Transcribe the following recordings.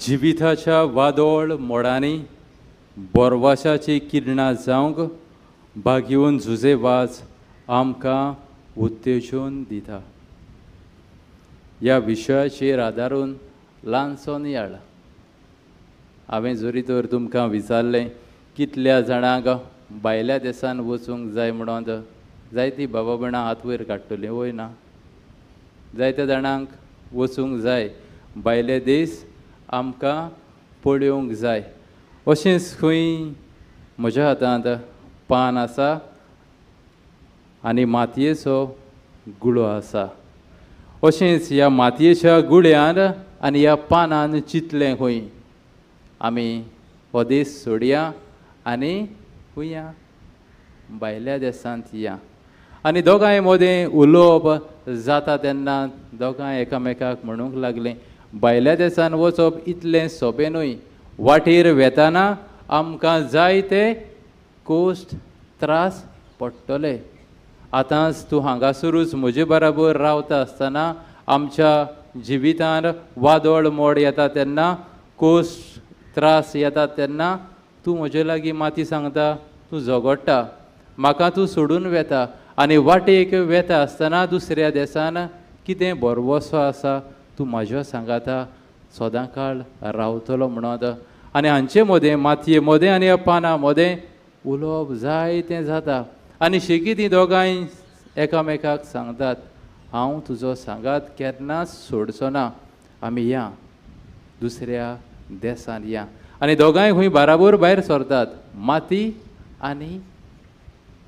जिविताच्या वादोळ मोडांनी बोरवाशाची किरणां जावंक भागयोवन जुजे वाज आमकां उत्तेजन दिता. ह्या विशयाचेर आदारून ल्हानसो नियाळ. हांवें जरी तर तुमकां विचारलें कितल्या जाणांक भायल्या देसान वचूंक जाय म्हणून, जायतीं बाबा भयणां हात वयर काडटलीं, वय ना? जायत्या जाणांक वचूंक जाय, भायले देश आमकां पळोवंक जाय. अशेंच खंय म्हज्या हातांत पान आसा आनी मातयेचो गुळो आसा. अशेंच ह्या मातयेच्या गुळ्यान आनी ह्या पानान चिंतलें खंय आमी हो देश सोडया आनी खंय भायल्या देशांत या. आनी दोगांय मदें उलोवप जाता तेन्ना दोगांय एकामेकाक म्हणूंक लागलें, भायल्या देशान वचप इतलें सोंपें न्हय. वाटेर वेताना आमकां जायते कोश्ट त्रास पडटले. आतांच तूं हांगासरूच म्हजे बराबर रावता आसतना आमच्या जिवितान वादळ मोड येता तेन्ना, कोश्ट त्रास येता तेन्ना तूं म्हजे लागीं माती सांगता, तूं झगडटा, म्हाका तूं सोडून वेता. आनी वाटेक वेता आसतना दुसऱ्या देसान कितें भरवसो आसा, तूं म्हाज्या सांगाता सदां काळ रावतलो म्हणत. आनी हांचे मदें, मातये मदें आनी ह्या पानां मदें उलोवप जायतें जाता. आनी शेकी तीं दोगांय एकामेकाक सांगतात, हांव तुजो सांगात केन्नाच सोडचो ना, आमी या दुसऱ्या देसान या. आनी दोगांय खंय बाराबोर भायर सरतात, माती आनी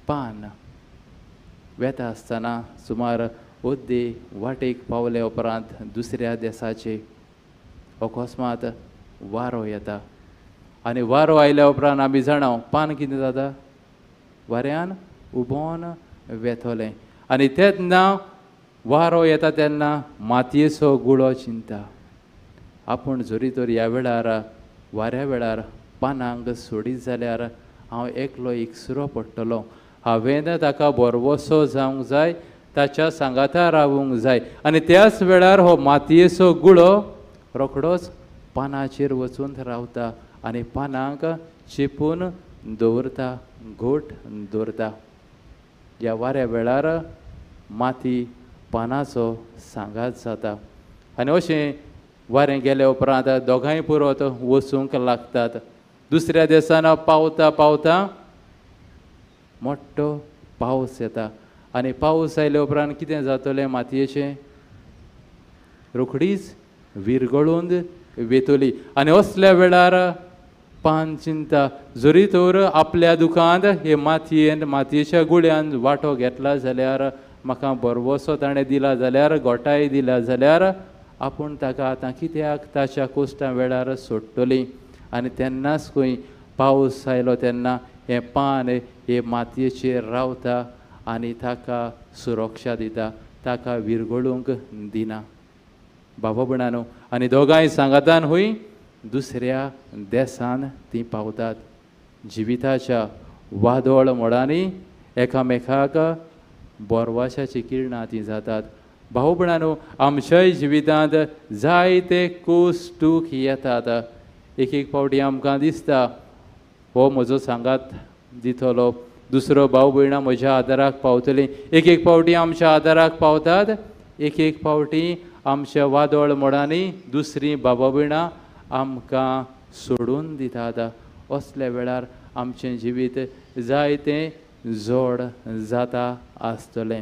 पान. वेता आसतना सुमार अर्दे वाटेक पावले उपरांत दुसऱ्या देसाचे अकस्मात वारो येता. आनी वारो आयल्या उपरांत आमी जाणा पान कितें जाता, वाऱ्यान उबोन वेतलें. आनी तेन्ना वारो येता तेन्ना मातयेचो गुळो चिंता, आपूण जरी तर ह्या वेळार वाऱ्या वेळार पानांक सोडीत जाल्यार हांव एकलो एकसुरो पडटलो. हांवें ताका भरवसो जावंक जाय, ताच्या सांगाता रावूंक जाय. आनी त्याच वेळार हो मातयेचो गुळो रोखडोच पानाचेर वचून रावता आनी पानांक चेपून दवरता, घोट दवरता. ह्या वाऱ्या वेळार माती पानाचो सांगात जाता. आनी अशें वारें गेल्या उपरांत दोगांय पुरत वचूंक लागतात. दुसऱ्या देसान पावता पावता मोठो पावस येता. आनी पावस आयल्या उपरांत कितें जातलें, मातयेचें रोखडीच विरगळून वेतली. आनी असल्या वेळार पान चिंता, जरी तर आपल्या दुखांत हे मातयेन मातयेच्या गुळ्यान वांटो घेतला जाल्यार, म्हाका भरवसो ताणें दिला जाल्यार, गोठाय दिला जाल्यार, आपूण ताका आतां कित्याक ताच्या कोश्टां वेळार सोडटली. आनी तेन्नाच खंय पावस आयलो तेन्ना हें पान हे मातयेचेर रावता आनी ताका सुरक्षा दिता, ताका विरगळूंक दिना. बाबा भयणांनो, आनी दोगांय सांगातान हूय दुसऱ्या देसान तीं पावतात. जिविताच्या वादळ मोडांनी एकामेकाक बोरवाशाची किरणां तीं जातात. भाव भयणांनो, आमच्याय जिवितांत जायते कोस टूक येतात. एक एक फावटी आमकां दिसता हो म्हजो सांगात दितलो, दुसरो भाव भयणां म्हज्या आदाराक पावतलीं. एक एक फावटी आमच्या आदाराक पावतात, एक एक फावटी आमच्या वादळ मोडांनी दुसरीं बाबा भयणां आमकां सोडून दितात. असल्या वेळार आमचें जिवीत जायतें जोड जाता आसतलें.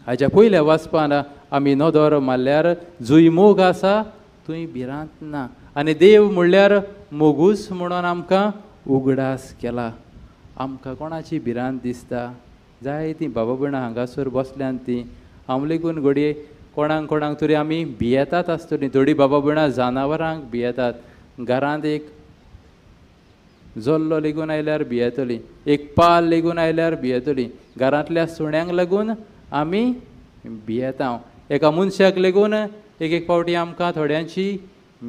हाज्या पयल्या वाचपान आमी नदर मारल्यार जंय मोग आसा थंय भिरांत ना. आनी देव म्हणल्यार मोगूच म्हणून आमकां उगडास केला. आमकां कोणाची भिरांत दिसता? जायतीं बाबा भयणां हांगासर बसल्यान तीं हांव लेगून घडये कोणाक कोणाक तरी आमी भियेतात आसतलीं. थोडीं बाबा भयणां जनावरांक भियेतात, घरांत एक जल्लो लेगून आयल्यार भियेतलीं, एक पाल लेगून आयल्यार भियेतलीं. घरांतल्या सुण्यांक लागून आमी भियेता. एका मनशाक लेगून एक एक फावटी आमकां थोड्यांची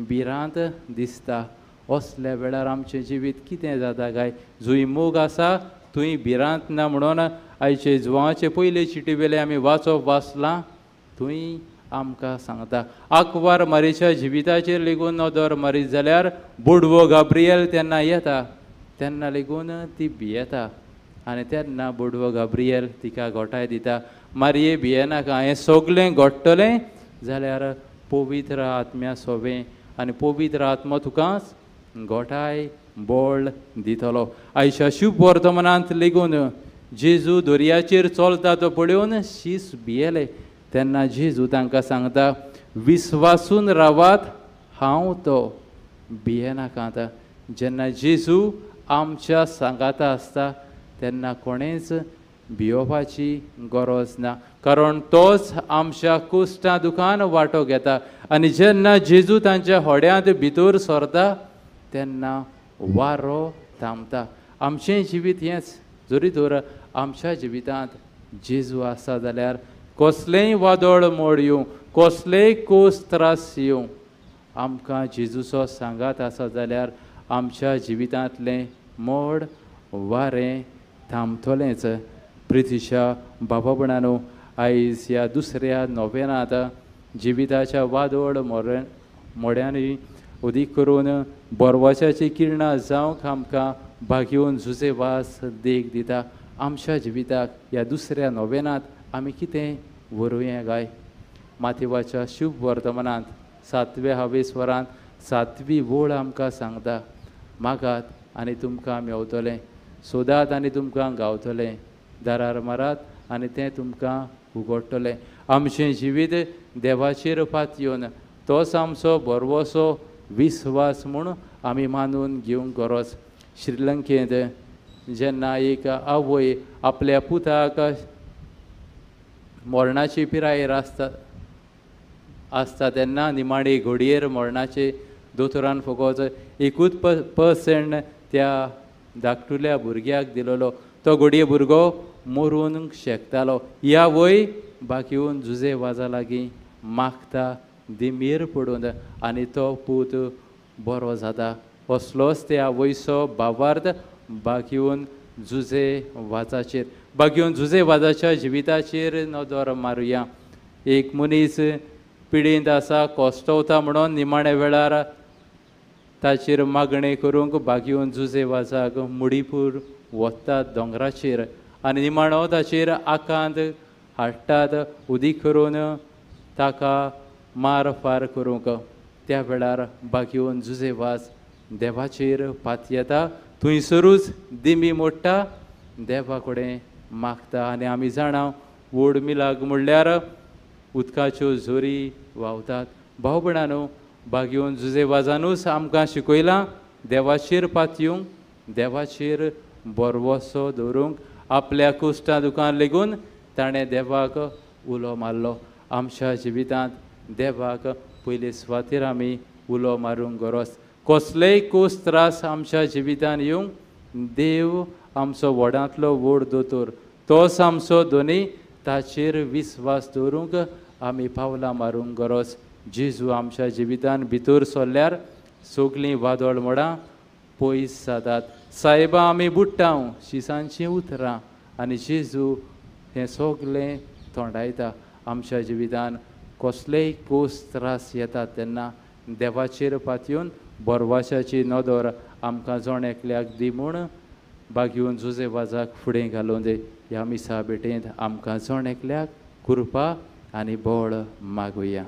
भिरांत दिसता. असल्या वेळार आमचें जिवीत कितें जाता काय? जंय मोग आसा थंय भिरांत ना म्हणून आयचे जुवाचे पयले चिटी वेले आमी वाचप वाचलां, थंय आमकां सांगता. आंकवार मारीच्या जिविताचेर लेगून नदर मारीत जाल्यार बुडवो गाब्रियल तेन्ना येता तेन्ना लेगून ती भियेता आनी तेन्ना बुडवो गाब्रियल तिका घोटाय दिता, मारये भियेनाका, हें सगलें घडटलें जाल्यार पवित्र आत्म्या सोवें आनी पवित्र आत्मो तुका घोटाय बळ दितलो. आयच्या शुभ वर्तमानांत लेगून जेजू दर्याचेर चलता तो पळोवन शीस भियेले तेन्ना जेजू तांकां सांगता, विस्वासून रावात, हांव तो, भियेनाकात. जेन्ना जेजू आमच्या सांगाता आसता तेन्ना कोणेंच भियोवपाची गरज ना, कारण तोच आमच्या कुश्टां दुखान वांटो घेता. आनी जेन्ना जेजू तांच्या होड्यांत भितर सरता तेन्ना वारो थांबता. आमचें जिवीत हेंच, जरी तर आमच्या जिवितांत जेजू आसा जाल्यार कसलेंय वादळ मोड येवं, कसलेय कोस त्रास येवं, आमकां जेजूचो सांगात आसा जाल्यार आमच्या जिवितांतलें मोड वारें थांबतलेंच. प्रितीच्या बाबा भयणांनो, आयज ह्या दुसऱ्या नोवेनांत जिविताच्या वादळ मोड्यांनी उदीक करून बोरवाच्याची किरणां जावंक आमकां भागयोवन जुजे वास देख दिता. आमच्या जिविताक ह्या दुसऱ्या नोवेनांत आमी कितें व्हरूया काय? माथेवाच्या शुभ वर्तमानांत सातव्या हावेस्वरांत सातवी वळ आमकां सांगता, मागात आनी तुमकां मेवतलें, सोदात आनी तुमकां गावतलें, दारार मारात आनी तें तुमकां उगडटलें. आमचें जिवीत देवाचेर पातयेवन तोच आमचो भरवसो विस्वास म्हूण आमी मानून घेवंक गरज. श्रीलंकेंत जेन्ना एक आवय आपल्या पुताक मरणाची पिरायेर आसता तेन्ना निमाणे घडयेर मरणाचे दोतोरान फकत एकूच पर्संट त्या धाकटुल्या भुरग्याक दिलोलो, तो घडये भुरगो मरूंक शकतालो. ह्या वय बाकीवन जुजे वाजा लागीं मागता दिमीर पडून आनी तो पूत बरो जाता. असलोच त्या आवयचो भावार्थ बाकीवन जुजे वाजाचेर. बाकीवन जुजे वाजाच्या जिविताचेर नदर मारुया. एक मनीस पिडेंत आसा, कोश्टवता म्हणून निमाण्या वेळार ताचेर मागणें करूंक बागयोवन जुजे वाजाक मुडीपूर वतात दोंगराचेर आनी निमाणो ताचेर आकांत हाडटात उदीक करून ताका मार फार करूंक. त्या वेळार बागयोवन जुजे वाज देवाचेर पातयेता, थंयसरूच दिमी मोडटा, देवा कडेन मागता. आनी आमी जाणा व्हड मिलाग म्हणल्यार उदकाच्यो झरी व्हांवतात. भाव भयणांनो, बागयोवन जुजे वाजानूच आमकां शिकयलां देवाचेर पातयेवंक, देवाचेर भरवसो दवरूंक. आपल्या कुश्टां दुकान लेगून ताणें देवाक उलो मारलो. आमच्या जिवितांत देवाक पयले सुवातेर आमी उलो मारूंक गरज. कसलेय कोस त्रास आमच्या जिवितांत येवंक देव आमचो व्हडांतलो व्हड दोतोर, तोच आमचो दोनी, ताचेर विस्वास दवरूंक आमी पावलां मारूंक गरज. जेजू आमच्या जिवितांत भितर सरल्यार सगलीं वादळ मोडां पयस जातात. सायबा आमी बुडटा शिसांचीं उतरां आनी जेजू हें सगलें थोंडायता. आमच्या जिवितांत कसलेय कोस त्रास येतात तेन्ना देवाचेर पातयेवन बोरवाशाची नदर आमकां जण एकल्याक दी म्हूण बागयोवन जुजे वाजाक फुडें घालून दी. ह्या मिसा भेटेंत आमकां जण एकल्याक कृपा आनी बळ मागुया.